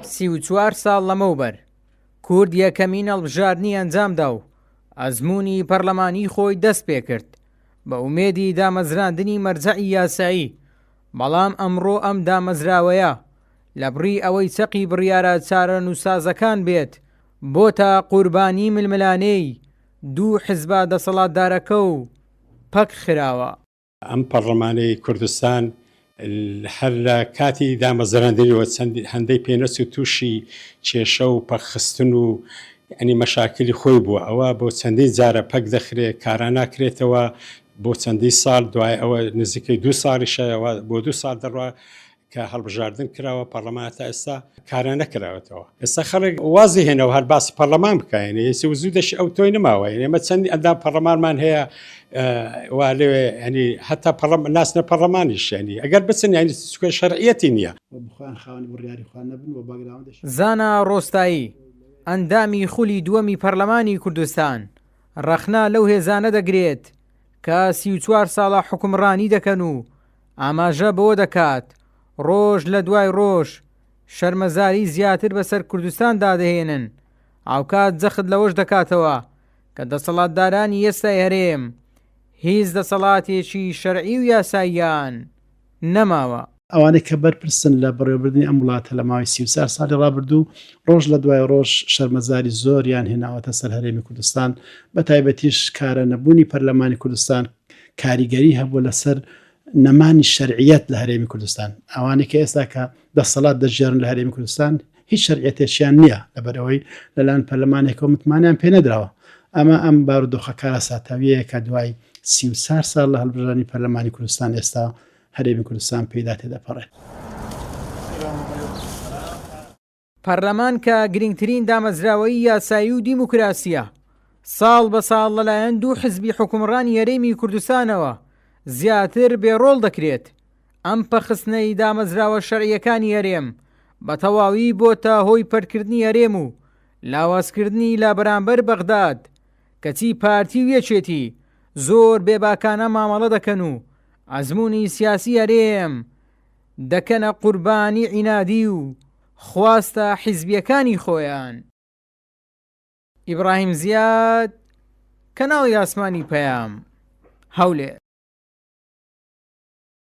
34 ساڵ لەمەوبەر کورد یەکەمین هەڵبژاردنی ئەنجامدا و ئەزموونی پەرلەمانی خۆی دەست پێکرد بە ئومێدی دامەزراندنی مەرجەعی یاسایی، بەڵام ئەمڕۆ ئەم دامەزراوەیە لەبڕی ئەوەی چەقی بڕیارە چارەنووسسازەکان بێت، بۆتە قوربانی ململانێی دوو حزبە دەسەڵاتدارەکە و پەک خراوە. ئەم پەڕلەمانەی کوردستان هەر لە کاتی دامەزراندنیەوە چەند هەندەی پێنەچوو تووشی کێشە و پەکخستن و یانی مەشاکلی خۆی بووە ئەوە بۆ چەندین جارە پەک دەخرێ کارا ناکرێتەوە بۆ چەندین ساڵ دوای ئەوە نزیکەی دوو ساڵیشە بۆ دوو ساڵ دەڕوا کە هەڵبژاردن کراوە پەڕلەمان تا ئێستا کارا نەکراوەتەوە ئێستا خەڵک وازی هێنەوە هەر باسی پەڕلەمان بکەین ئێستا وزوو دەشی ئەو تۆی نەماوە یعنی ئێمە چەندی ئەندام پەڕلەمانمان هەیە وا لەوێ ینی هەتا پەڕلەمان ناسنە پەڕلەمانیش ینی ئەگەر بچن ینی چونکە شەرعیەتی نییە. و بخۆیان خاوەنی بڕیاری خۆیان نەبن و باکگراوندێکی. زانا ڕۆستایی، ئەندامی خولی دووەمی پەرلەمانی کوردستان، ڕەخنە لەو هێزانە دەگرێت کە 34 ساڵە حوکمڕانی دەکەن و ئاماژە بەوە دەکات، ڕۆژ لە دوای ڕۆژ شەرمەزاری زیاتر بەسەر کوردستاندا دەهێنن، هاوکات جەخت لەوەش دەکاتەوە کە دەسەڵاتدارانی ئێستای هەرێم هیچ دەسەڵاتێکی شەرعی و یاساییان نەماوە. ئەوانەی کە بەرپرسن لە بەڕێوەبردنی ئەم وڵاتە لە ماوەی 34 ساڵی ڕابردوو، ڕۆژ لە دوای ڕۆژ شەرمەزاری زۆریان هێناوەتە سەر هەرێمی کوردستان، بە تایبەتیش کارە نەبوونی پەرلەمانی کوردستان کاریگەری هەبووە لەسەر نەمانی شەرعیەت لە هەرێمی کوردستان. ئەوانەی کە ئێستا کە دەسەڵات دەگێڕن لە هەرێمی کوردستان هیچ شەرعیەتێکیان نییە، لەبەرئەوەی لەلایەن پەرلەمانێکەوە متمانەیان پێ نەدراوە. ئەمە ئەم بارودۆخە کارەساتاویەیە کە دوای 34 ساڵ لە هەڵبژاردنی پەرلەمانی کوردستان ئێستا هەرێمی کوردستان پێیدا تێدەپەڕێت. پەرلەمان کە گرنگترین دامەزراوەیی یاسایی و دیموکراسییە، ساڵ بە ساڵ لەلایەن دوو حزبی حوکمڕانی هەرێمی کوردستانەوە زیاتر بێ ڕۆڵ دەکرێت، ئەم پەخستنەی دامەزراوە شەرعییەکانی هەرێم بە تەواوی بۆتە هۆی پەرتکردنی هەرێم و لاوازکردنی لە بەرامبەر بەغداد، کەچی پارتی و یەکێتی زۆر بێباکانە مامەڵە دەکەن و ئەزموونی سیاسی هەرێم دەکەنە قوربانی عینادی و خواستە حیزبیەکانی خۆیان. ئیبراهیم زیاد، کەناڵی ئاسمانی پەیام، هەولێر.